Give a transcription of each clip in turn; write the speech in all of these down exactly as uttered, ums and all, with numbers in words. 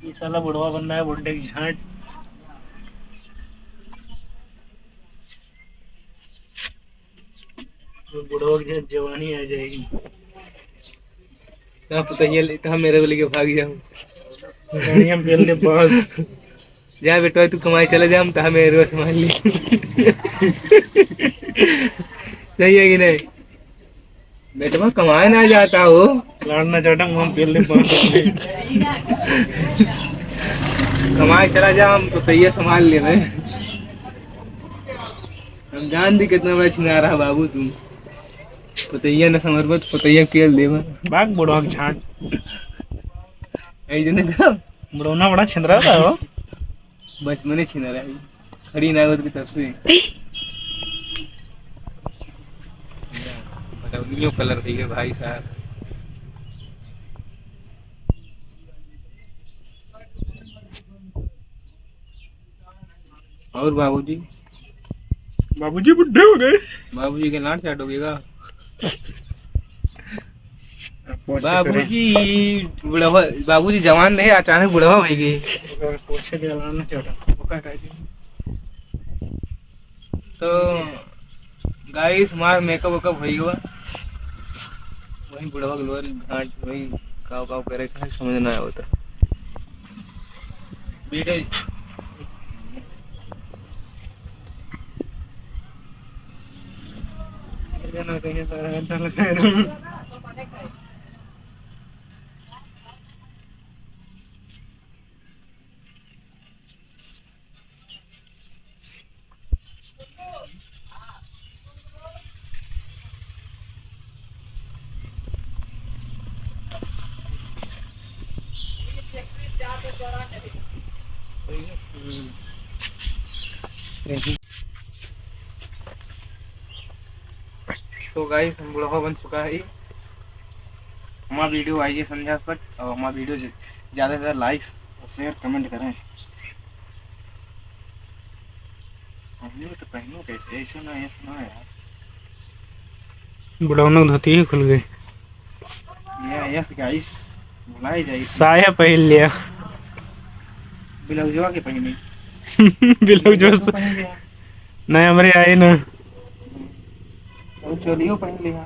ये साला बुढ़वा बन रहा है, बुढ़े की झांट। बुढ़वा की जवानी आ जाएगी। कहाँ पता ये ले, कहाँ मेरे को लेके भाग जाऊँ। गाड़ी हम पेल दे बस। जा बेटवा, तू कमाई चला जा, हम तहाँ मेरे को संभाल ली। सही है कि नहीं? बेटवा कमाए ना जाता हो। लड़ना चाहता हूँ, हम पेल दे बस। कमाए चला जा, हम तो सही है, संभाल ले रहे। हम जान दी कितना बड़ा छिनारा है बाबू तू। पतैया न समरबत, पतैया पेल देबा। बाग बुढ़वा के झांट। ऐ जने का? बुढ़ौना बड़ा छिंदरा था हो। बचपने छिंदरा है। खड़ी ना होत की तब से। बलौनियो कलर दिए भाई साहब। और बाबूजी? बाबूजी बुढ़े हो गए। बाबूजी के लाड़ चाट हो गएगा। पोछे बाबूजी बुढ़वा, बाबूजी जवान रहे, अचानक बुढ़वा हो गए। ओकर पोछे के लाड़ चाट। ओकर का जी? तो गाइस, हमार मेकअप वेकअप होई गवा। वही बुढ़वा के लोर घाट वही काव काव करे का समझ ना आवता। बेटे, ये ना कहीं सारा घंटा लगा है। तो गाइस, हम बुढ़वा बन चुका है। हमारा वीडियो आइए संध्या तक और हमारा वीडियो ज-, ज़्यादा से ज़्यादा लाइक और शेयर कमेंट करें। हमने तो पहनो कैसे, ऐसे ना, ऐसे ना यार। बुढ़ौना के धोती ही खुल गई। या, यस गाइस, भुलाई जाई। साया पहन लिया। ब्लाउजवा के पहनी। ब्लाउजवा तो से पहन लिया। नहीं, हमरे आए ना। और चोलियो पहन लिया।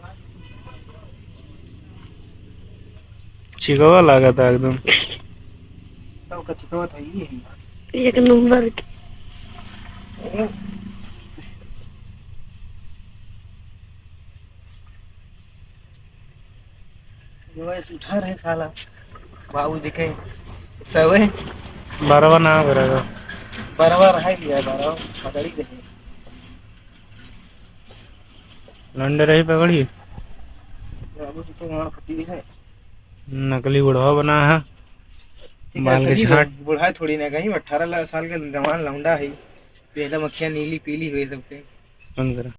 चिकवा लागता एकदम। तो का चिकवा था ये है। एक नंबर के। जो है उठा रहे साला। बाबूजी के सवे। बरवा ना बरवा। बरवा रहा ही है, बरवा पकड़ी रहे। लंडे रही पकड़ी। बाबूजी तो वहाँ फटी है। नकली बुढ़वा बना है। ठीक है, बाल के सही छाट। बा-, बुढ़ा थोड़ी ना कहीं, अठारह ला-, साल के जवान लौंडा है। पहला मक्खियाँ नीली पीली हुई सबके। बंद करा।